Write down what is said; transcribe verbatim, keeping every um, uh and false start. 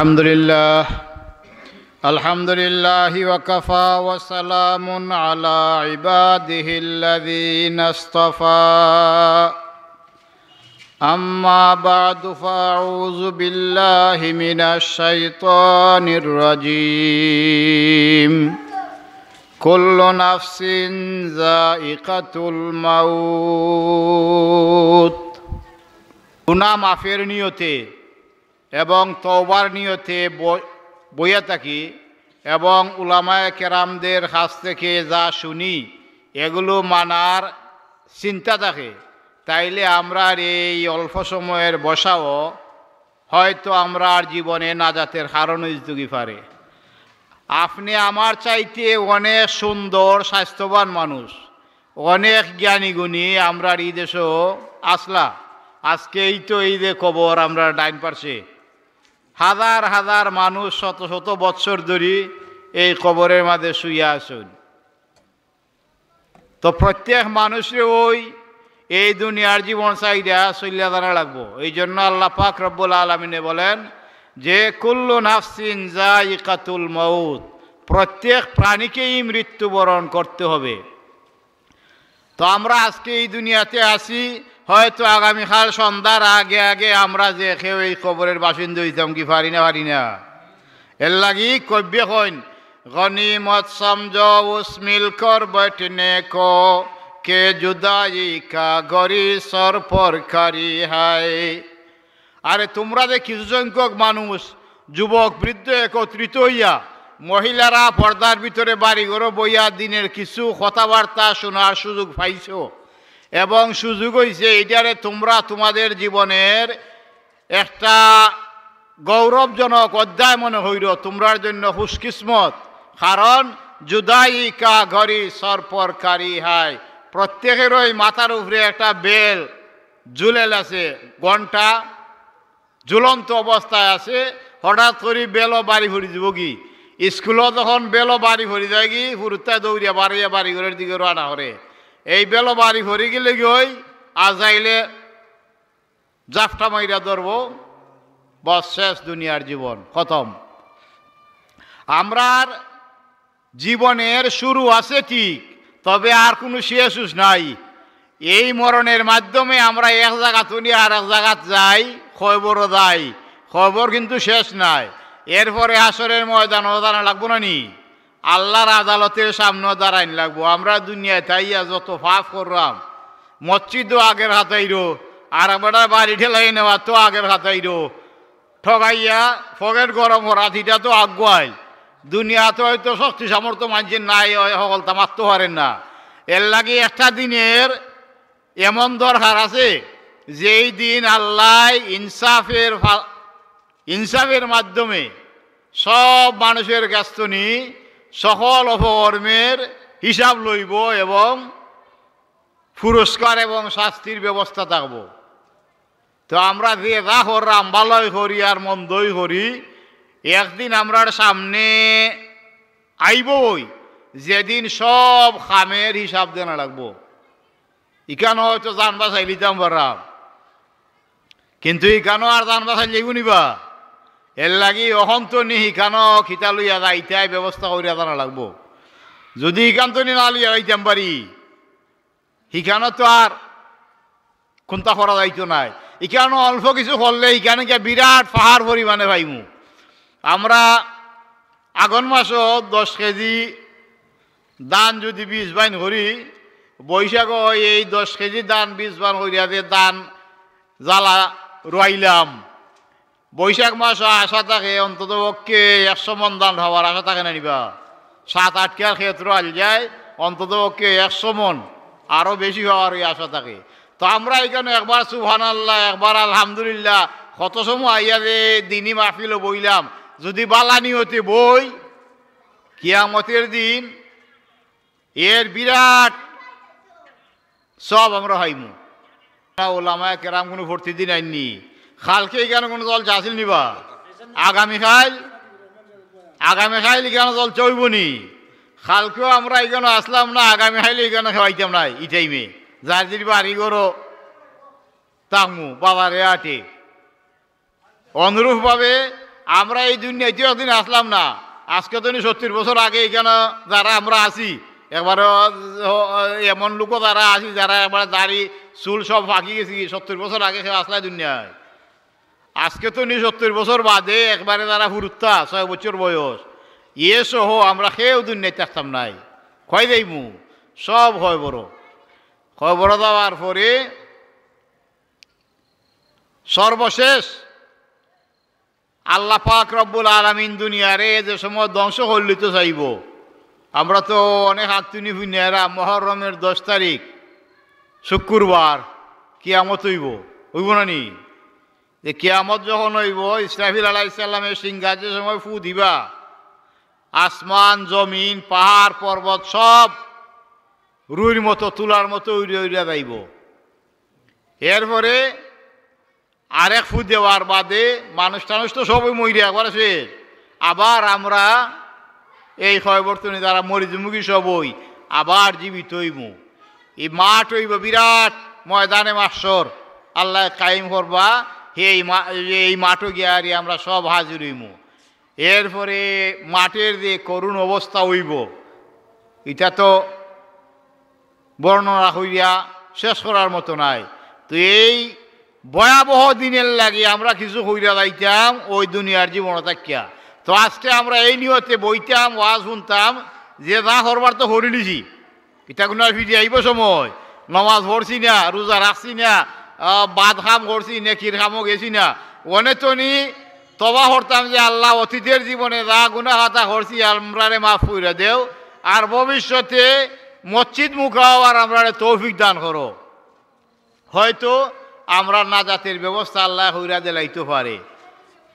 الحمد لله. الحمد لله وكفى وسلام على عباده الذين اصطفى. أما بعد فأعوذ بالله من الشيطان الرجيم. كل نفس ذائقة الموت. গুনাহ মাফের নিয়তে এবং তওবার নিয়তে ব-, বইয়া থাকি এবং উলামায়ে কেরামদের কাছ থেকে যা শুনি, এগুলো মানার চিন্তা থাকে, তাইলে আমরার এই অল্প সময়ের বসাও হয়তো আমরার জীবনে নাজাতের কারণ অইতোগি পারে। আপনে আমার চাইতে অনেক সুন্দর, স্বাস্থ্যবান মানুষ, অনেক জ্ঞানী গুণী আমরার ই দেশো আছলা। আজকে এই তো এই যে কবর আমরার ডাইন পার্শ্বে, হাজার হাজার মানুষ শত শত বৎসর ধরি এই কবরের মাঝে শুইয়া আছইন। তো প্রত্যেক মানুষরে ওই এই দুনিয়ার জীবন ছাড়িয়া চলিয়া যাওয়া লাগবো। এই জন্য আল্লাহ পাক রব্বুল আলামিনে বলেন যে, "কুল্লু নাফসিন যায়িকাতুল মাউত", প্রত্যেক প্রাণীকেই মৃত্যুবরণ করতে হবে। তো আমরা আজকে এই দুনিয়াতে আছি, হয়তো আগামীকাল সন্ধ্যার আগে আগে আমরা যে কেউ এই কবরের বাসিন্দা অইতাম কি পারি না, পারি না? এর লাগি কব্যে কইন, "গনিমত সমঝো উস মিলকর বৈঠনে কো, কে জুদাই কা গরি সর পর কারি হায়।" আরে তুমরা যে কিছু সংখ্যক মানুষ, যুবক বৃদ্ধ একত্রিত অইয়া, মহিলারা পর্দার ভিতরে বাড়িঘরো বইয়া দিনের কিছু কথাবার্তা শোনার সুযোগ পাইছো, এবং সুযোগ অইছে, এইটারে তুমরা তোমাদের জীবনের একটা গৌরবজনক অধ্যায় মনে কইরো, তুমরার জন্য খুশকিসমত। কারণ জুদাই কা ঘড়ি সর পর কারি হায়, প্রত্যেকেরই মাথার উপরে একটা বেল ঝুলেল আছে, ঘন্টা ঝুলন্ত অবস্থায় আছে। হঠাৎ করি বেলো বাড়ি পড়ি যাইবোগি, স্কুলো যখন বেলো বাড়ি পড়ি যায়গি, হুরুতায় দৌড়িয়া বাড়িয়া বাড়িঘরের দিকে রওনা করে। এই বেলো বাড়ি পড়ি গেলেগি ওই আজাইলে জাপটা মাইরা ধরবো, বস, শেষ দুনিয়ার জীবন, খতম। আমরার জীবনের শুরু আছে ঠিক, তবে আর কোনো শেষ উস নাই। এই মরণের মাধ্যমে আমরা এক জাগা থনে আর এক জাগাত যাই, কবরো যাই, কবর কিন্তু শেষ নাই। এরপরে হাশরের ময়দানো দাঁড়ান লাগবো না নি? আল্লাহর আদালতের সামনে দাঁড়াইন লাগবো। আমরা দুনিয়াত আইয়া যত পাপ করলাম, মসজিদও আগের কাতাইরো, আর বেটার বাড়ি ঠেলাই নেওয়া তো আগের কাতাইরো, ঠগাইয়া পকেট গরম করা, ইটা তো আগুয়াই। দুনিয়াত হয়তো শক্তি সামর্থ্য মানষের নাই, ওই হকলতা মারতে পারেন না। এর লাগি একটা দিনের এমন দরকার আছে, যেই দিন আল্লাহ ইনসাফের ফা-, ইনসাফের মাধ্যমে সব মানুষের কাছ থনে সকল অপকর্মের হিসাব লইবো এবং পুরস্কার এবং শাস্তির ব্যবস্থা থাকবো। তো আমরা যে যা করলাম, ভালোই করি আর মন্দই করি, একদিন আমরার সামনে আইবোই, যেদিন সব কামের হিসাব দেনা লাগবো। ইখানো হয়তো জান বাঁচাই লিতাম পারলাম, কিন্তু ইখানো আর জান বাঁচাই যাইবো নি বা? এর লাগি অখন থনে ইখানো কিতা লইয়া যাইতায় ব্যবস্থা করিয়া জানা লাগবো। যদি ইখান থনে না লইয়া যাইতাম পারি, ইখানো তো আর কুন্তা করা যাইতো নায়। ইখানো অল্প কিছু করলে ইখানে গিয়া বিরাট পাহাড় পরিমাণে পাইমু। আমরা আগন মাসো দশ কেজি ধান যদি বীজ বাইন করি, বৈশাখো এই দশ কেজি ধান বীজ বাইন করিয়া যে ধান জ্বালা রুয়াইলাম, বৈশাখ মাসো আশা থাকে অন্তত পক্ষে একশো মন ধান হওয়ার আশা থাকে না নি বা? সাত আট কিয়ার ক্ষেত্র আল যায়, অন্তত পক্ষে একশো মন, আরো বেশি হওয়ার ওই আশা থাকে। তো আমরা ইখানো একবার সুবহানাল্লাহ, একবার আলহামদুলিল্লাহ, কত সময় আইয়া যে দিনি মাহফিলো বইলাম, যদি বালা নিয়তে বই, কিয়ামতের দিন এর বিরাট সব আমরা পাইমু। ওলামায়ে কেরাম কুনু প্রতিদিন আইননি। কালকে ইখানো কুনু জলসা আছিল নি বা? আগামীকাল, আগামীকাল ইখানো জলসা অইবো নি? কালকেও আমরা ইখানো আছলাম না, আগামীকাল ইখানো খেওয়াইতাম না। ই টাইমে যার যার বাড়ি ঘরো থাকমু, বাজারে হাটে। অনুরূপভাবে আমরা এই দুনিয়াতে একদিন আসলাম না। আজকে তো নি সত্তর বছর আগে এখানে যারা আমরা আছি, একবারে, ও, এমন লোকও যারা আছি, যারা একবারে দাড়ি, চুল সব ফাঁকি গেছে কি, সত্তর বছর আগে কেউ আসলাই দুনিয়ায়। আজকে তো নি সত্তর বছর বাদে একবারে যারা ফুরুত্তা, ছয় বছর বয়স, এ সহ আমরা কেউ দুনিয়ায় থাকতাম নাই। কই যাইমু? সব কবরো। কবরো যাওয়ার পরে সর্বশেষ আল্লাহ পাক রব্বুল আলামিন দুনিয়ারে যে সময় ধ্বংস করলিতো চাইবো, আমরা তো অনেক আগ থুনি হুনিয়ারা মহরমের দশ তারিখ শুক্রবার কিয়ামত অইবো, অইবো না নি? যে কিয়ামত যখন অইবো, ইসরাফিল আলাইহিস সালামে শিং গাছ যে সময় ফু দিবা, আসমান, জমিন, পাহাড়, পর্বত সব রুইর মতো, তুলার মতো উড়িয়া উড়িয়া যাইবো। এরপরে আরেক ফু দেওয়ার বাদে মানুষ টানুষ তো সবই মইরা একবারে শেষ। আবার আমরা এই কবর থুনি যারা মরি যিমুগি সবই আবার জীবিত অইমু। এই মাঠ অইবো বিরাট ময়দানে মাহশর, আল্লায় কায়েম করবা। এই মা-, এই মাঠো গিয়া আর আমরা সব হাজির অইমু। এরপরে মাঠের যে করুণ অবস্থা অইবো, ইটা তো বর্ণনা করিয়া শেষ করার মতো নায়। তো এই ভয়াবহ দিনের লাগি আমরা কিছু কইরা যাইতাম ওই দুনিয়ার জীবন থাকিয়া। তো আজকে আমরা এই নিয়তে বইতাম, ওয়াজ হুনতাম, যে যা করবার তো করিলিছি। ইটা কুনু আর ফিরি আইবো সময়? নমাজ পড়ছি না, রোজা রাখছি না, আহ, বাদ কাম করছি, নেকির কামো গেছি না। অনে তো নি তবা করতাম যে, "আল্লাহ, অতীতের জীবনে যা গুনা খাতা করছি, আমরারে মাফ কইরা দেও, আর ভবিষ্যতে মসজিদ মুখা অওয়ার আমরারে তৌফিক দান করো।" হয়তো আমরার নাজাতের ব্যবস্থা আল্লায় কইরা দিলাইতো পারে।